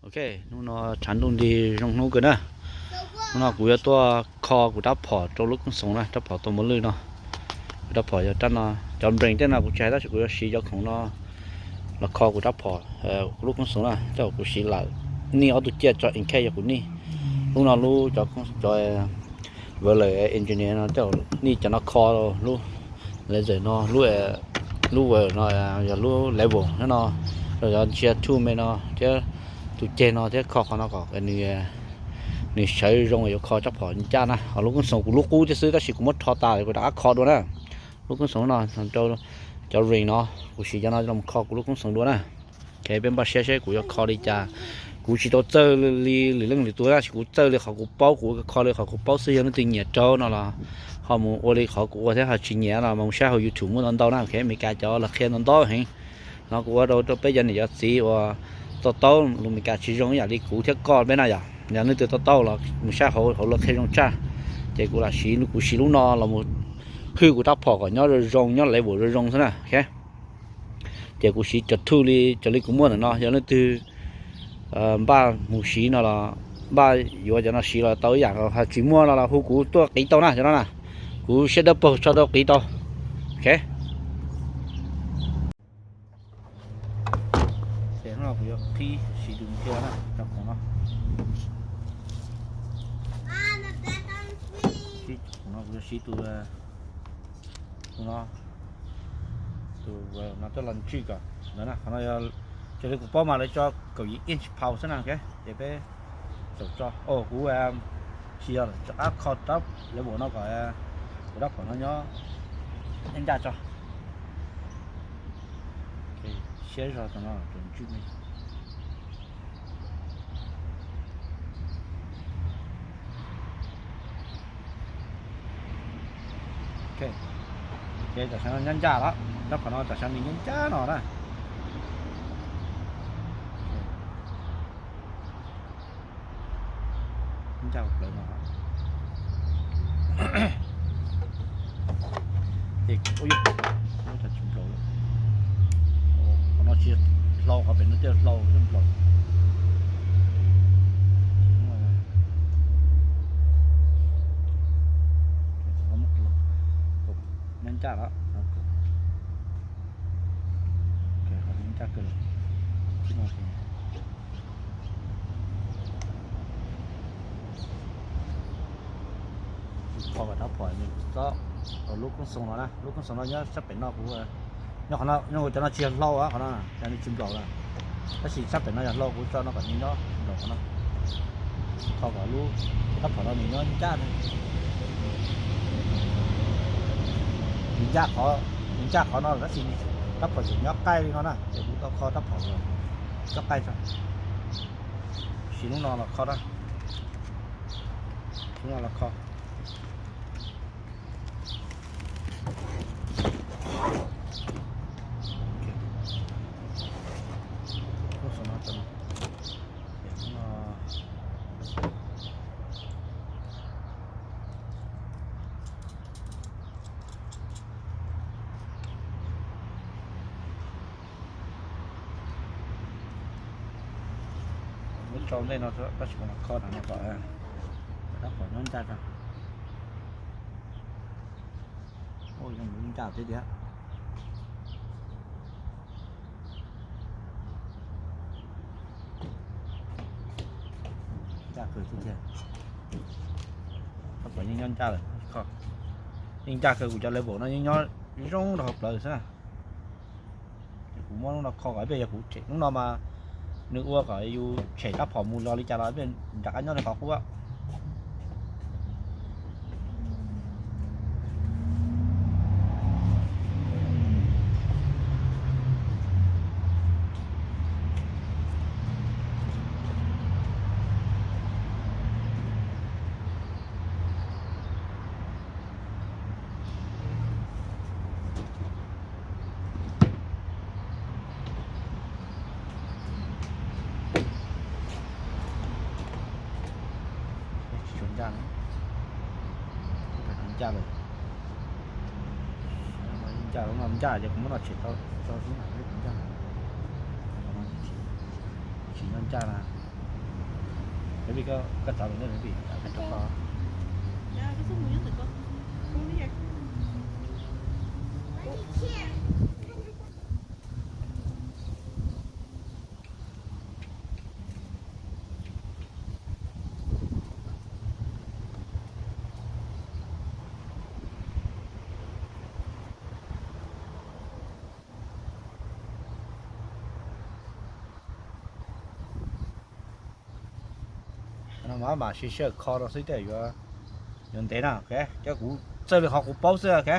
Ok, hnub no tshav ntuj nti zoo hnub kawg na. Hnub no kuv yuav tuaj kho kuv rab phom rau lub koob xoos na, rab phom tua mos lwj no. Kuv rab phom yog rab no, cov nprees tej no kuv tsis hais tab sis kuv yuav siv cov khoom no los kho kuv rab phom, kuv lub koob xoos na, tej zaum kuv siv lawm, nij ob tug ciaj tso in case yog kuv nij. Lub no lub cov, cov vawv lawm engineer no tej zaum nij cov no kho lub laser no, lub, lub vawv no yog lub level no, los yog ntsia two me no thiab tus ceg no thiab kho qhov no kom nws sawv zoo yuav kho rab phom ncaj na. Ho lub koob xoos kuv lub qub thiab xwb tab sis kuv muab rho tas kuv rov qab kho dua na. Lub koob xoos no rau cov ring no, kuv siv cov no los kho kuv lub koob xoos dua na. Ok, peb npaj siab seb kuv yuav kho li cas. Kuv tsis tau txawj li lwm leej lwm tus tab sis kuv txawj li qhov kuv paub, kuv kho li qhov kuv paub xwb. Yog leej twg nyiam rau no los ho mus ua li qhov kuv ua thiab, ho tsis nyiam los mus saib hauv YouTube muaj ntau ntau na. Ok, Meskas cov lawv qhia ntau ntau heev. No kuv ua rau rau peb cov niam cov txiv uas to taub lus Meskas tsis zoo ib yam li kuv thiab koj peb na yom. Yog leej twg to taub los mus saib hauv, hauv lawv qhia zoo tshaj. Ces kuv lam siv, kuv siv lub no los mus hwj kuv rab phom kom nyob zoo zoo, nyob level zoo zoo xwb na. Ok, ces kuv siv cov two li, cov li kuv muaj ntawm no. Yog leej twg npaj mus siv no los npaj yuav cov no siv los tau ib yam, ho tsis muaj no los hu kuv tuaj qiv tau na cov no na. Kuv siab dawb paug tso tau qiv tau. Ok. Ces hnub no kuv yuav qhib siv tus ntsia na, cov khoom no. Qhib khoom no kuv yuav siv tus, tus no, tus no coj los ntswj kom ntawd na. Qhov no yog, raws li kuv paub mas lawv tso kaum yim inch power xwb na. Ok, ces peb xaum tso. Kuv tsis yog, rov qab kho rab level no kom kuv rab phom no nyob ncaj tso. Siab zog tus no tus ntswj me. Ok, ces tam sim no nyob ncaj lawm, rab phom no tam sim no nws nyob ncaj no na. Ncaj plaws no. Ces ua yus, qhov no tsis hlau, qhov pem no thiaj hlau thiaj nplaum. Nyob ncaj lawm, ncaj kawg. Kho kom rab phom nws txob lub koob xoos no na, lub koob xoos no nyob sab pem no kuv, nyob qhov no, nyob cov no tsis yog hlau, qhov no ces nws tsis nplaum lawm. Tab sis sab pem no yog hlau, kuv tso no kom nws nyob nplaum qhov no. Kho kom lub rab phom no nws nyob ncaj, nws ncaj qhov, nws ncaj qhov no tab sis rab phom tseem nyob qaij li no na, ces kuv tau kho rab phom coj qaij tso. Siv lub no los kho na, siv lub no los kho. Muab tso ntej no tab sis kuv mam kho no kom rab phom nyob ncaj tso. Ua zoo ncaj thiab tiag. Ncaj kawg thiab tiag. Rab phom yeej nyob ncaj lawm, yeej ncaj kawg, kuv cov level no yeej nyob zoo rau hauv plawv xwb na. Kuv muab lub no kho kom ib pliag yog kuv tshem lub no mas nws ua kom yus tshem rab phom mus los li cas los ib pliag rov qab nyob li qhov qub. Tsis tshua ncaj, ncaj lawm. Ncaj, lub no ncaj ces kuv muab no tshem tso xwb na, ncaj. Tsis nyob ncaj na. Maybe koj, koj txav lawm ne, maybe koj rau koj. No mas mam sib sij hawm kho rau xwb tias yuav, yuav ntev na, ok. Cov kuv txawj li qhov kuv paub xwb, ok.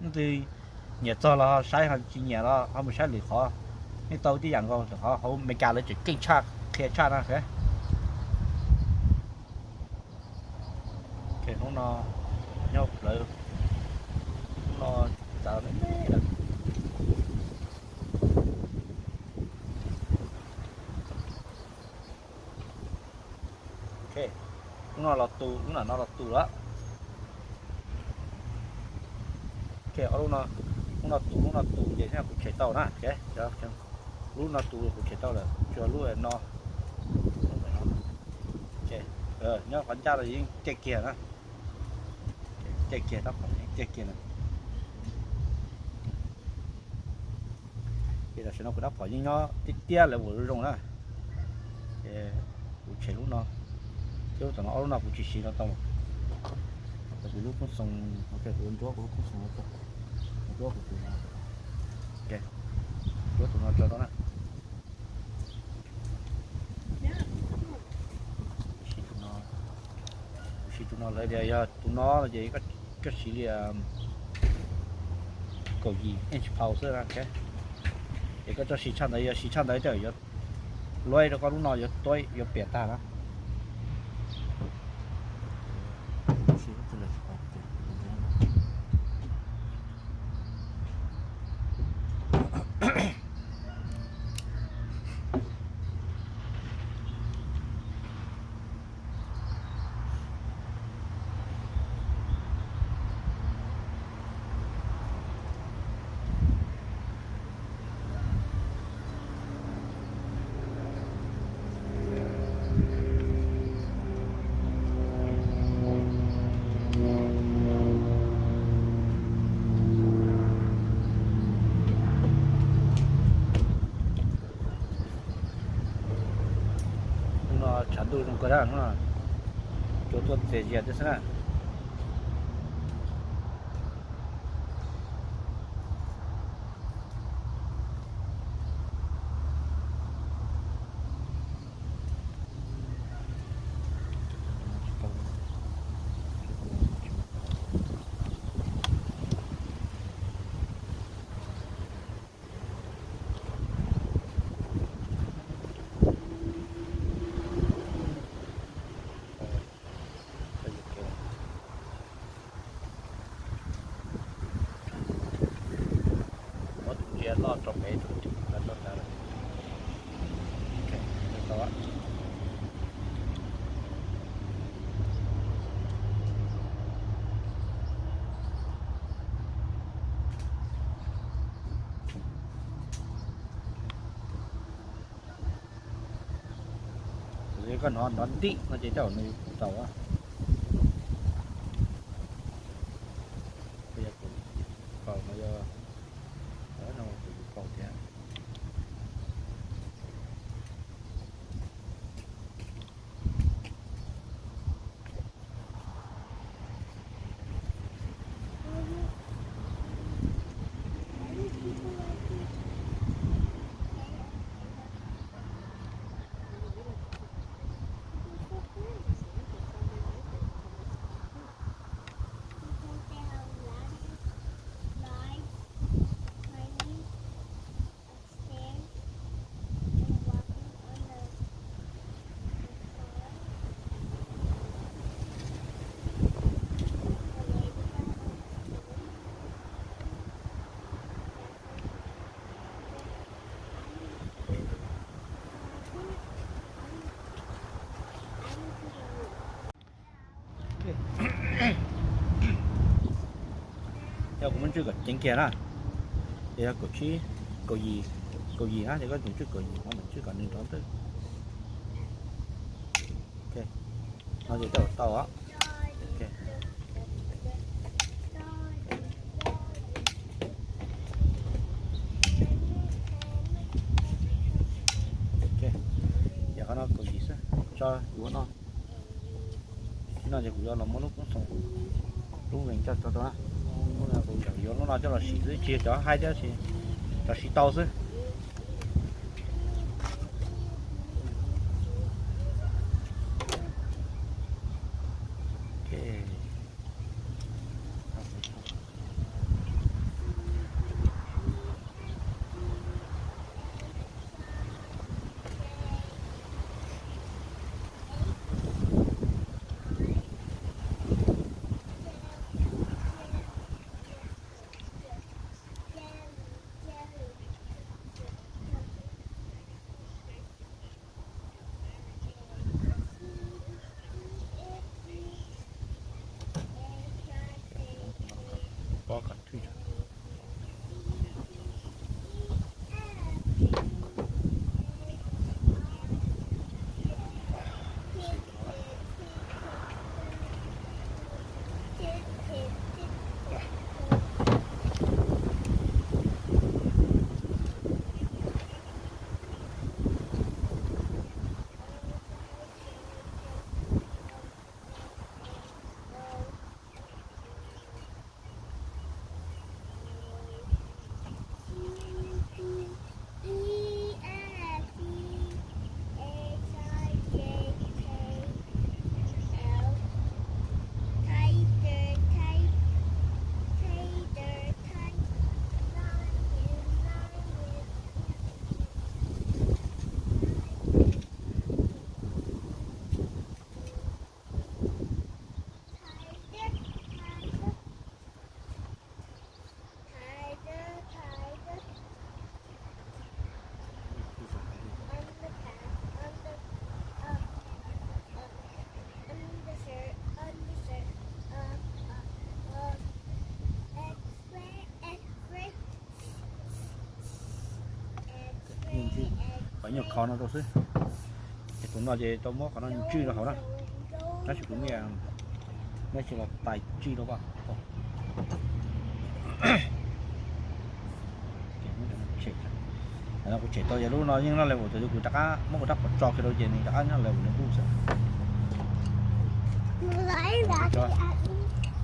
Leej twg nyiam txog los saib, ho tsis nyiam los ho mus saib lwm qhov. Nej tau tib yam nkaus, lwm qhov hauv Amelikas lawv tseem keej tshaj, qhia tshaj na, ok. Ok, hnub no nyob plawv, hnub no txav me me lawm. Ok, lub no los tus, lub nram no los tus lawm. Ok, ob lub no, lub no tus, lub no tus ces kuv tshem tau na. Ok, lub no tus kuv tshem tau lawm, tsuas lub no. Ok, nyob qhov ncaj los yeej caij kiag na. Caij kiag, rab phom yeej caij kiag na. Ces tam sim no kuv rab phom yeej nyob tiaj tiaj lawv ua zoo zoo na. Ces kuv tshem lub no, thiab lub tom no, ob lub no kuv tsis siv no tau. Kuv lub koob xoos, ok, kuv ntxuav kuv lub koob xoos no tso. Kuv ntxuav kuv tus no, ok, ntxuav tus no tso rau na. Kuv siv tus no, kuv siv tus no lawm tias yog tus no no ces koj siv li kaum yim inch pau xwb na, ok. Ces koj txoj siv tshaj ntawd, yog siv tshaj ntawd tej yuav luaib rau koj lub no yuav tuaib yuav piam tag na. Hnub no tshav ntuj zoo kawg na, hnub no cua tuaj txias zias thiab xwb na. Muab tus ntsia loj tso pem tus ntsia tso ntawd lawm. Koj hnov nrov ntim no ces tej zaum nws tau. Kaus no yog, no tus kaus thiab. Yog kuv muab ntswj kom ceev kiag na, ces yog kaum tsib, kaum yim, kaum yim na, ces koj tus ntswj kaum yim no, tus ntswj kom nws nrov ntawd. Ok, no ces coj tau os. Ok, ok, yog qhov no kaum yim xwb, tso yuav no. Ib no ces kuv yuav los muab lub koob xoom, lub vees coj tso rau na. Kuv yuav lub no coj los siv xwb, tsis yog cov haib thiab, cov siv tau xwb. Ok. Qhov nyuag kho no rau xwb. Ces tus no ces tau muab qhov no ntswj rau hauv na. Tab sis kuv me, nej tsis los tais ntswj rau as. Kuv tshem tau yog lub no yeej noj level, kuv rov qab muab kuv rab phom tso kiag rau ces nws rov qab noj level nws kuj xwb.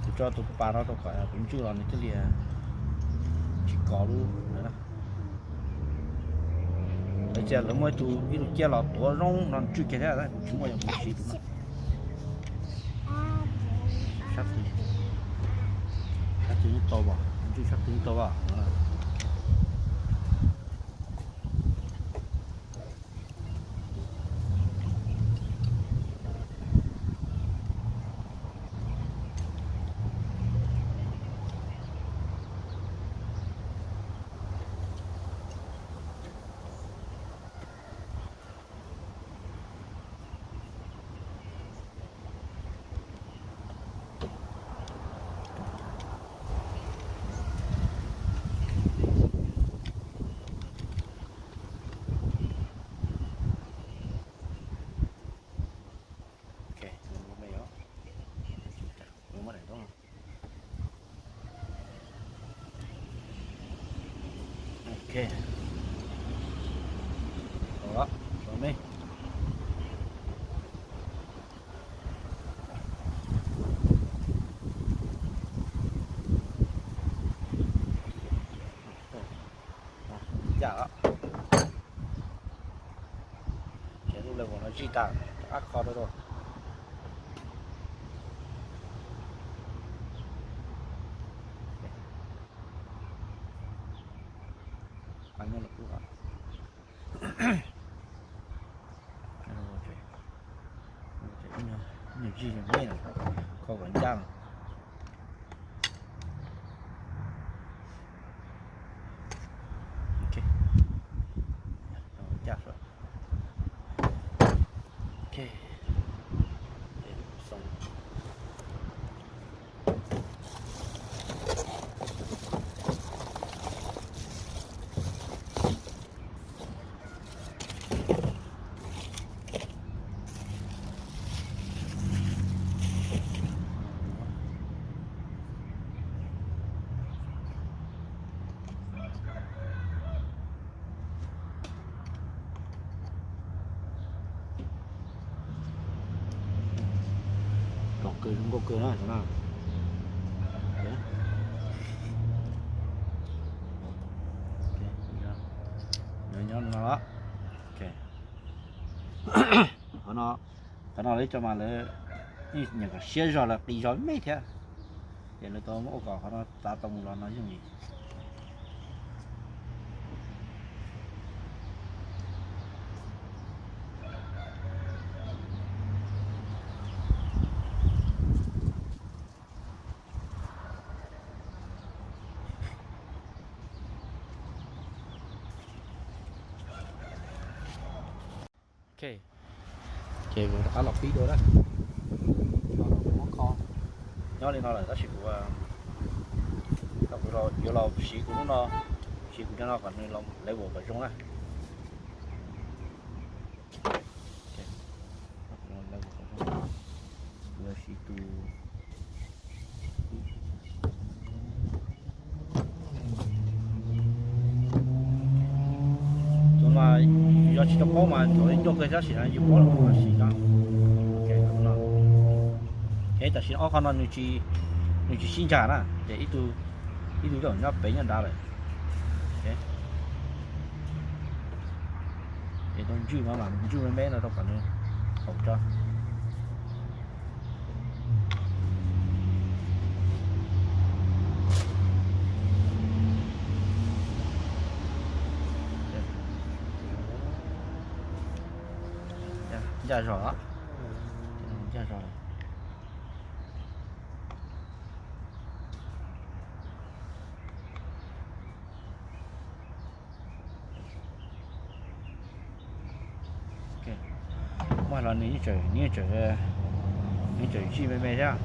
Kuv tso tus pas no rau kom kuv ntswj los nws thiaj li tsis kov lub. Lawv tias lawv muaj ib tug, ib tug ciaj los tuav zoo no ntswj kiag thiab, kuv tsis muaj, yog kuv siv tus no. Sab twg, sab twg yeej tau as, ntswj sab twg yeej tau as. Ok, tau lawm, tso me. Ncaj lawm. Ces lub level no zij tag, rov qab kho rau rau. Qab nyob los kuj ib nyuag zij me no, kho kom ncaj. Ncaj. Ok. Zoo nkauj kawg na cov no. Nyob no. Qhov no, qhov no lawv cov mas lawv nyiam kom siab zog lawv qis zog me thiab. Ces lawv tau muab ua kom qhov no txav tau mus los no yooj yim. Ces kuv rov qab los pib dua na. Nyob li no lawm tab sis kuv, kuv yuav los siv kuv lub no, siv kuv cov no kom nws level kom zoo na. Siv tus, tus mas yog tsis tau paub mas thaum ncauj kawg tab sis yus paub los mas siv no. Ces tam sim no ob qho no nws tsis sib ncaim na, ces ib tug, ib tug nyob pem nyob nrad lawm. Ces tau ntswj no mas ntswj me me no rau kom nws haum tso. Ncaj zog, ncaj zog lawm. Muab los nws yeej tseem, nws yeej tseem, nws tseem zij me me thiab,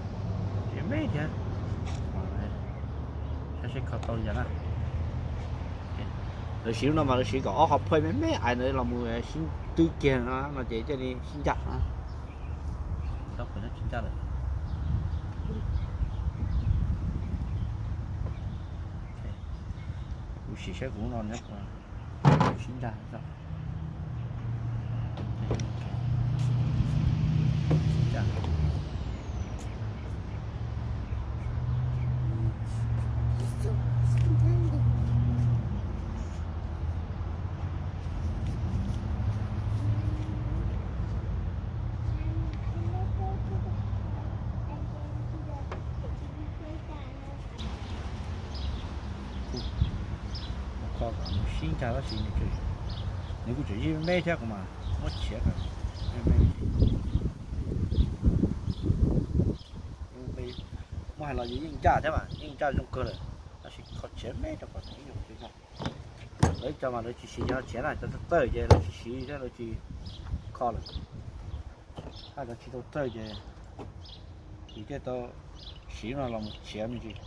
me thiab. Saib seb kho tau li cas na. Lawv siv lub no mas lawv siv kom ob qho phaj me me ais ntawd los mus sib twb kiag no, no ces thiaj li sib ncaj na. Tsis ncaj lawm. Kuv sim saib kuv lub no nyob sib ncaj. Kuv kho kom nws sib ncaj tab sis nws kuj tseem zij me me thiab, kuv mas muab chiav kom me me. Muab hais los yeej ncaj thiab mas, yeej ncaj zoo kawg lawm, tab sis kho chiav me rau kom nws ib zoo. Lawv cov mas lawv tsis siv cov no chiav na, cov txawj txawj ces lawv tsis siv thiab lawv tsis kho lawm. Hais cov tsis tau txawj ces yus thiaj tau siv no los mus chiav me ntsis.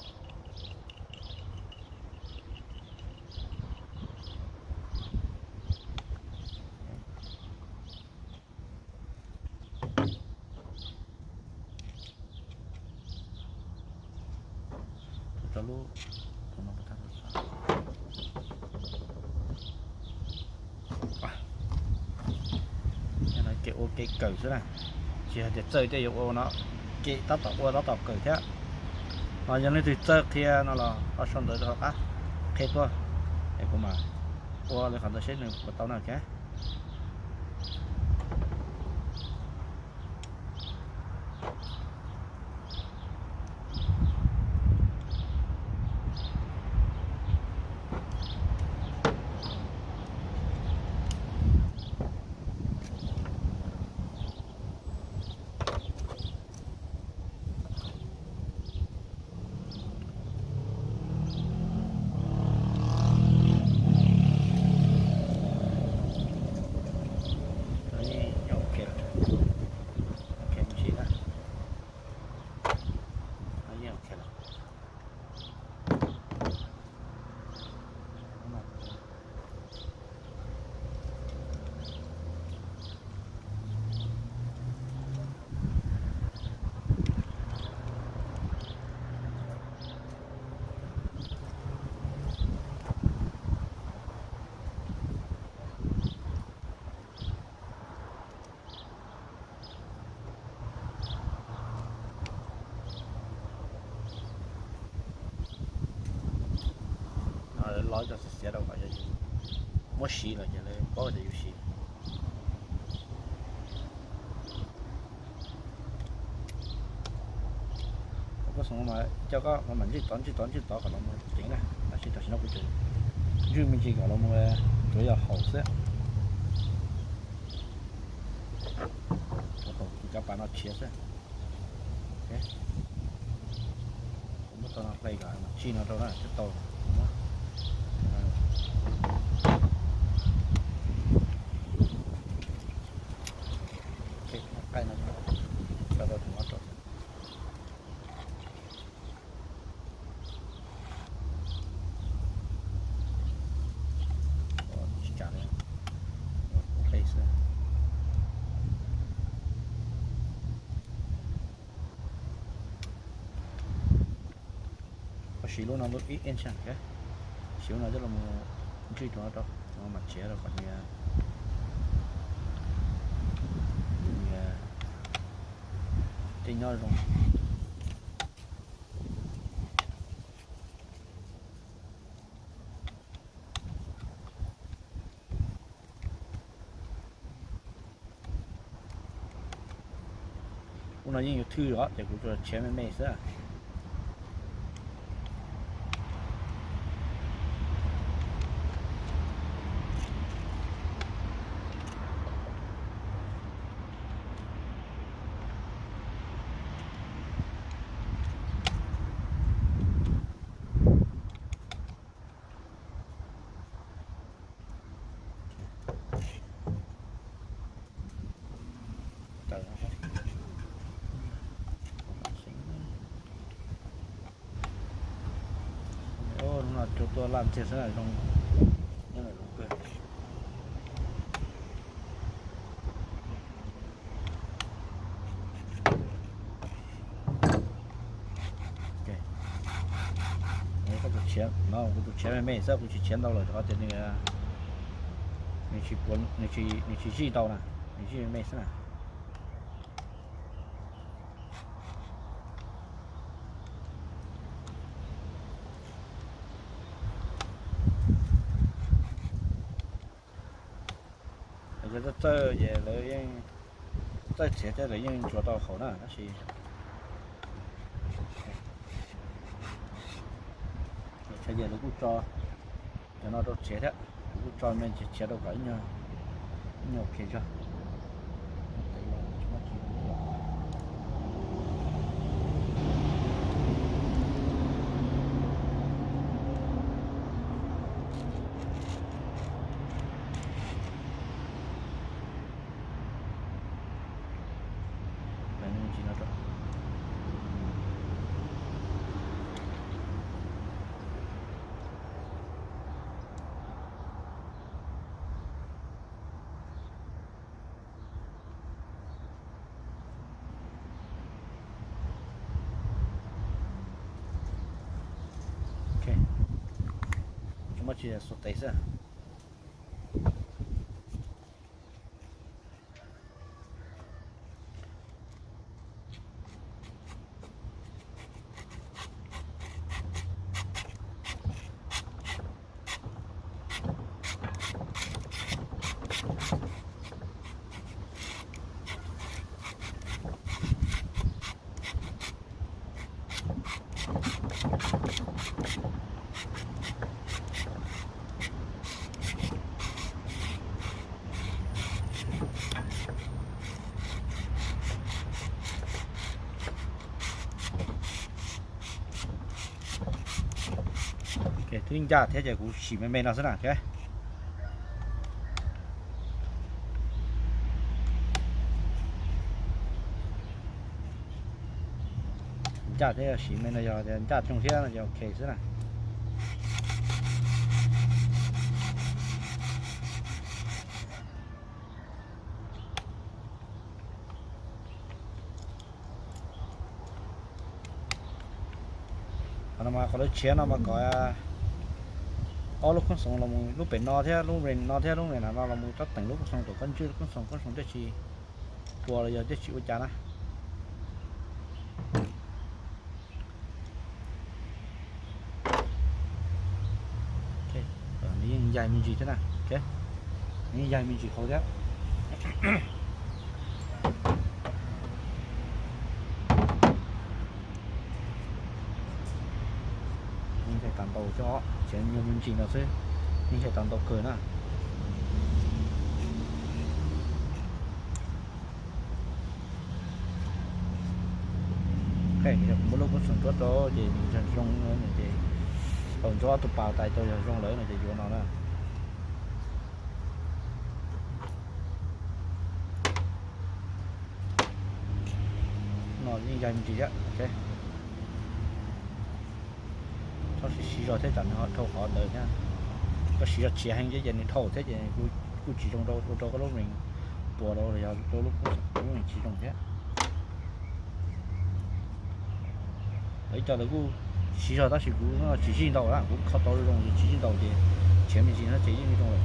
Kev ua kev kawm xwb na, tsis hais tias txawj tej yuav ua no, kev tab tom ua tab tom kawm thiab. Ho yog leej twg txawj qhia no los ho sau ntawv rau hauv qab qhia tuaj, es kuv mam ua li qhov ntawd seb nws puas tau na. Siv lawm ces lawv paub tias yus siv. Koj xoom mas coj koj mam ntswj tod ntswj tod ntswj tod kom los mus ceev na, tab sis tam sim no kuv tseem ntswj me ntsis kom los mus tsuav yog haum xwb. Haum tus cov pas no tshiav xwb. Kuv muab tau no play kom tsij no rau na, twb tau. Qaij no, tso rau tus no rau. Tsis kam li, ua qub qe xwb. Koj siv lub no lub ib inch, siv lub no coj los ntswj tus no rau, tus no mam tshiav rau kom nws, nws tej nyob zoo. Ub no yeej yuav thwj os, ces kuv tsuas tshiav me me xwb. Hnub no rau tuaj laj ntxiag xwb zoo, nyob zoo kawg. Kuv tus tshiav no, kuv tus tshiav me me xwb, kuv tsis tshiav ntau lawm rau qhov tias nws, nws tsis zij ntau na, nws zij me me xwb na. Lawv txawj txawj ces lawv yeej txawj txiav thiab lawv yeej ntsuas tau haum na, tab sis tshaj ces lawv kuj tso cov no rau txiav thiab, lawv kuj tso me ntsis txiav rau kom ib nyuag ok zog. Tsis muaj tsis xuas tes xwb. Twb ncaj thiab ces kuv sim me me no xwb na. Ncaj thiab, yog siv me no yog tias ncaj coog thiab no ces ok xwb na. Qhov no mas qhov lawv tshiav no mas kom ob lub koob xoom los mus, lub pem no thiab lub range no thiab lub range no los mus tsob teem lub koob xoom kom koj ntswj lub koob xoom, koob xoom thiaj tsis tua los yog thiaj tsis ua cas na. Nws yeej ncaim me ntsis thiab na. Yeej yaig me ntsis hauv thiab. Yeej yaig tau ntau thiab os, tseem nyuag me ntsis no xwb, yeej yaig tau ntau kawg na. Muab lub koob xoom ntsuab rau ces nws yog zoo no ces tau ntsuab ob tug pas tais tau yog zoo lawm no ces yuav no na. No yeej yaig me ntsis thiab. Txhob siv zog thiab tsam nws ho dhau qhov ntawd thiab. Koj siv zog tshiav heev thiab ces nws dhau thiab ces kuj tsis zoo rau ua rau koj lub ring puas rau los yog rau lub koob xoom lub ring tsis zoo thiab. Lawv cov ntawd kuj siv zog tab sis kuv tsis zij ntau na, kuv kho tau zoo ces tsis zij ntau ces tshiav me ntsis no ces yeej zoo lawm.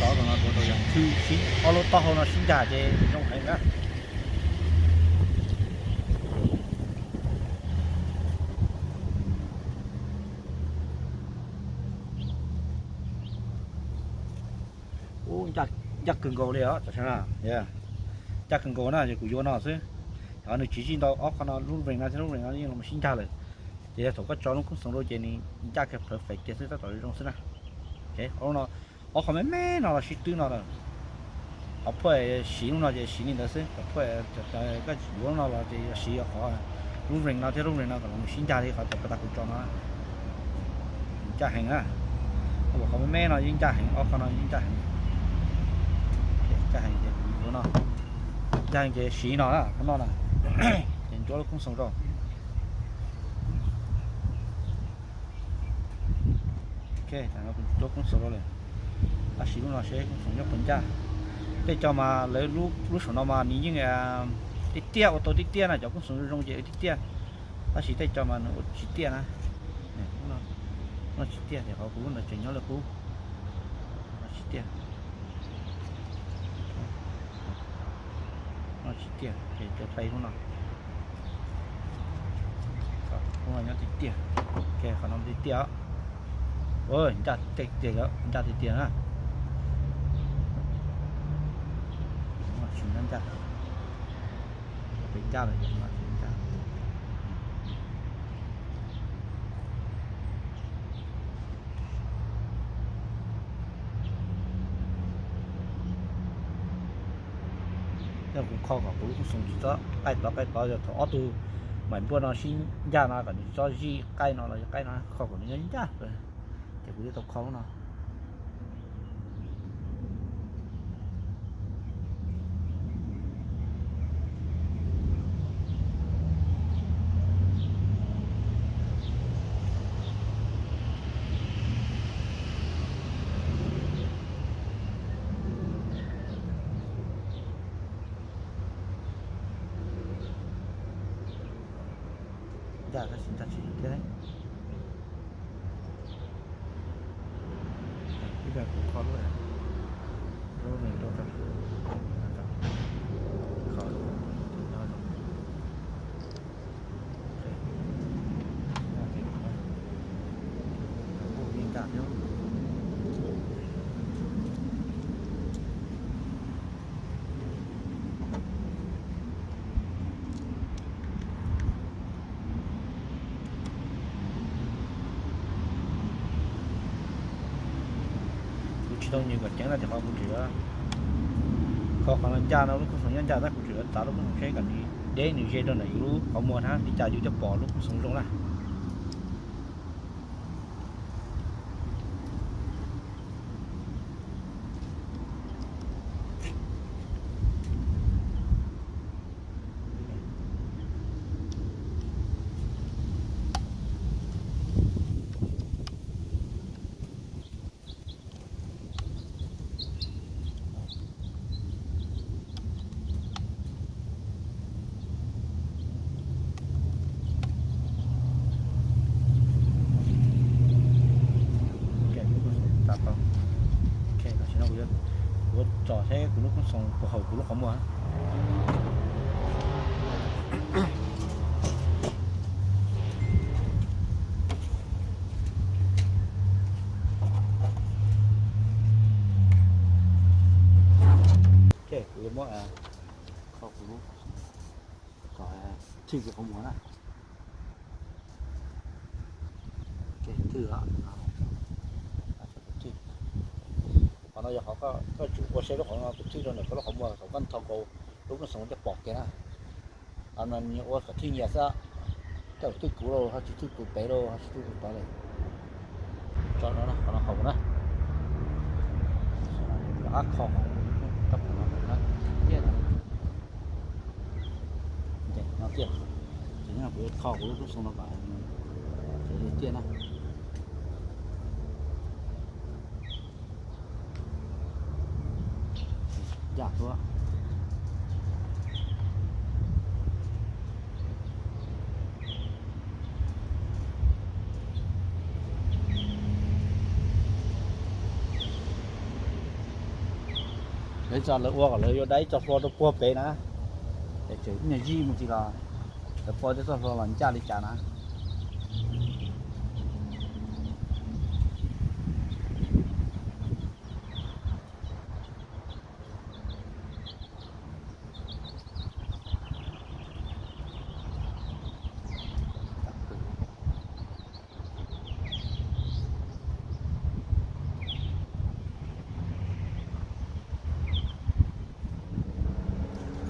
Tov no tuav rau yog thwj sib, ob lub taub hau no sib ncag ces zoo heev na. Ub, ncaj kawg nkaus li os, ncaj kawg nkaus na, ces kuv yuav no xwb. Yog nws tsis zij ntau ob qho no, lub ring no thiab lub ring no yeej los sib ncag lawm. Ces yog thaum koj tso lub koob xoom rau ces nws ncaj kiag perfect kiag xwb, tab tom zoo xwb na. Ob lub no, ob qho me me no los sib twb no lawm. Qhov phuaj siv lub no ces siv li ntawd xwb, qhov phuaj koj yuav lub no los ces yog siv qhov lub ring no thiab lub ring no kom los sib ncag li qhov tas kuv tso no. Ncaj heev na. Qhov me me no yeej ncaj heev, ob qho no yeej ncaj heev. Ncaj heev ces kuv yuav no, ncaj heev ces siv no na, qhov no na. Ces ntsuab lub koob xoom rau. Ok, kuv ntsuab koob xoom rau lawm. Tab sis lub no seb koob xoom nyob puas ncaj. Tej co mas lawv lub saum no mas nws yeej tiaj tiaj, ua tau tiaj tiaj na, cov koob xoom zoo zoo ces tiaj tiaj. Tab sis tej co mas nws ua tsis tiaj na. No tsis tiaj ces qhov kuv lub ntawd tseem nyob li qub. No tsis tiaj. No tsis tiaj ces cov hlais lub no. Lub no nyob tiaj tiaj. Ok, qhov no tiaj tiaj. Ncaj tiaj tiaj, ncaj tiaj tiaj na. Tsis nyob ncaj. Peb ncaj lawm, ncaj. Yog kuv kho kom kuv lub koob xoom tsis txhob qaij tod qaij tod, yog thaum ob tug maim npuaj no sib ncaj no kom nws tsis txhob zij qaij no los yog qaij no, kho kom nws nyob ncaj, ces kuv thiaj tau kho lub no. Ncaj tab sis ncaj tsis thiab. Ib pliag kuv kho lub, lub ring rau, kho, kuj yeej ncaj thiab. Kuv tsis tau nyiam kom ceev no ces qhov kuv tseem kho qhov no ncaj no, lub koob xoom nyob ncaj tab kuv tseem txav lub koob xoom seb kom nws deb nws ze rau ntawm yus lub qhov muag na, li cas yus thiaj pom lub koob xoom zoo na. Tam sim no kuv yuav tsom seb kuv lub koob xoom puas haum kuv lub qhov muag. Muab kho kuv lub kom thwj kuv qhov muag na. Thwj, thwj. Qhov no yog qhov koj tsum ua saib lub qhov no kuv thwj rau ntawm koj lub qhov muag thaum koj nthos nkaus lub koob xoos thiaj pom kiag na. Qhov no nws ua kom thwj nyias xwb, tej zaum thwj kuv lauj, ho tsis thwj kuv pem lauj, ho tsis thwj kuv tod li. Tso no, qhov no qhov kuv na. Rov qab kho qhov no tiaj. No tiaj. Ces kuv kho kuv lub koob xoos no kom tiaj na. Ncaj suab. Lawv txog lawv ua kom lawv yuav dai ib txoj hlua rau puag pem na. Es tseem ib nyuag zij mus tsis los lawv pom tej txoj hlua los ncaj li cas na.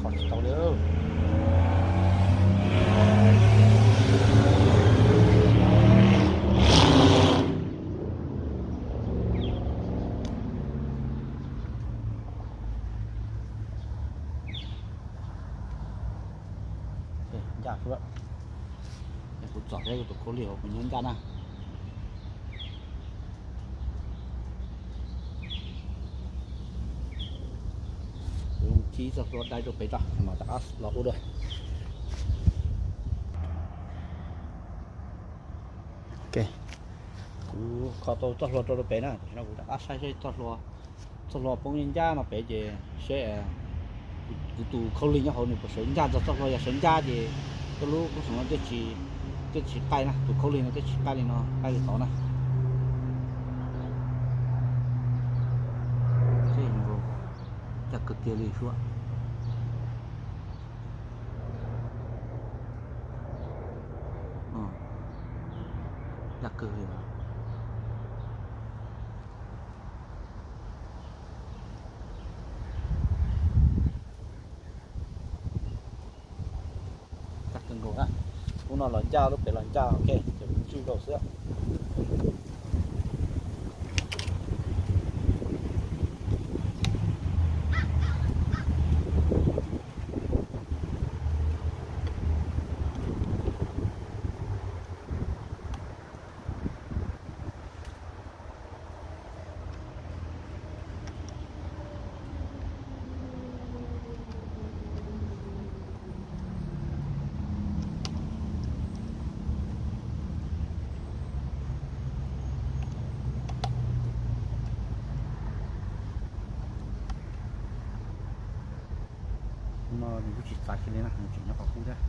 Kho tsis tau li. Ncaj suab. Kuv txom thiab kuv tus khaub lig hauv kuv nyob ncaj na. Kuv khib txoj hlua dai rau pem tso mas rov qab los ua dua. Ok, kuv kho tau txoj hlua rau rau pem na, tam sim no kuv rov qab saib saib txoj hlua, txoj hlua poob ncaj no pem ces seb kuv tus khaub lig nyob hauv nws puas sawv ncaj txog txoj hlua, yog sawv ncaj ces koj lub koob xoos no thiaj tsis qaij na, tus khaub lig no thiaj tsis qaij li no, qaij li tod na. Ncaj kawg kiag li suab. Ncaj kawg li. Ncaj kawg nkaus na. Lub no los ncaj, lub pem los ncaj, ok, ces kuv ntswj rau xwb. No nws kuj tsis txav kiag li na, nws tseem nyob qhov qub thiab.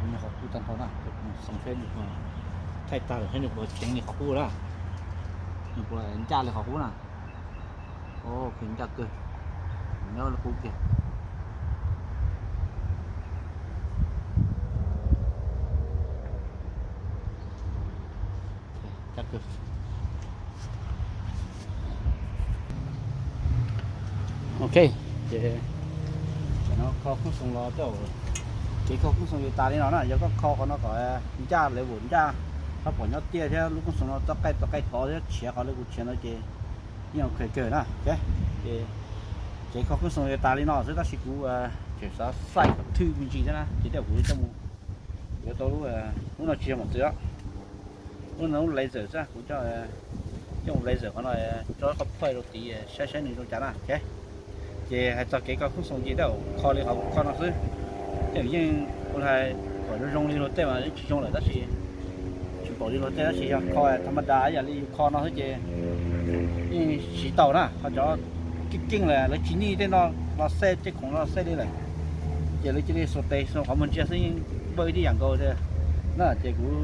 Nws qhov qub tag nrho na, xoo seb nws puas thaij tag lawm, seb nws puas ceev li qhov qub na, nws puas ncaj li qhov qub na. Ok, ncaj kawg, nyob li qub kiag. Ncaj kawg. Ok, ces tam no kho koob xoos los tej zaum Kev kho koob xoom ces tas li no na, yog koj kho qhov no kom ncaj level ncaj, koj pom nyob tiaj thiab lub koob xoom no txoj qaij txoj qaij thov thiab tshiav qhov li kuv tshiav no ces yeej ok kawg na. Ces kev kho koob xoom ces tas li no xwb tab sis kuv tseem xav xaij kom thwj me ntsis thiab na ces tej kuv coj mus yuav tau lub, lub no tsis yog mos txwv, lub no lub laser xwb, kuv coj mus laser qhov no, tso qhov plate rau tid saib saib nws zoo cas na. Ces hais txog kev kho koob xoom ces tej zaum kho li qhov kuv kho no xwb, tej zaum yeej ua li hais kom zoo zoo li luag tej mas tsis zoo lawm tab sis tsis npaum li luag tej tab sis yog kho tham ma das yam li yus kho no xwb ces yeej siv tau na. Ho cov keej keej lawm lawv tsis nij tej no los xej tej khoom no los xej li lawm ces lawv cia li xuas tes xuas qhov muag ntsia xwb yeej vawj ib tib yam nkaus na. Ces kuv,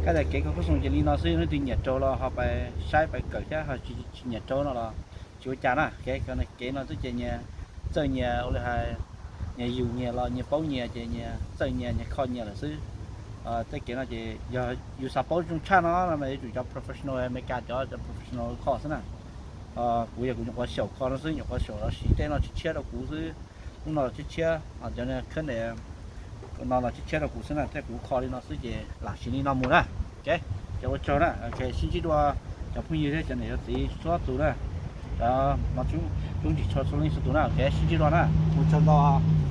kab tias kev kho koob xoom ces li no xwb, leej twg nyiam raug los ho pais saib pais kawm thiab, ho tsis nyiam raug no los tsis ua cas na. Kev no xwb ces nyias txawj nyias ua li hais, nyias yus nyias los nyias paub nyias ces nyias txawj nyias nyias kho nyias lawm xwb. Tej kev no ces yog yus xav paub zoo tshaj no no mas yuav tsum cov professional Amelikas cov, cov professional kho xwb na. Kuv yog kuv nyuam qhuav xyaum kho no xwb, nyuam qhuav xyaum los siv tej no tshiab tshiab rau kuv xwb. Lub no los tshiab tshiab, cov khab no los tshiab tshiab rau kuv xwb na, tej kuv kho li no xwb ces lam siv li no mus na. Ces ua tsaug na, sib ntsib dua cov phooj ywg thiab cov niam cov txiv txhua tus na, cov no tub ntsis txhua leej txhua tus na, sib ntsib dua na, ua tsaug ntau.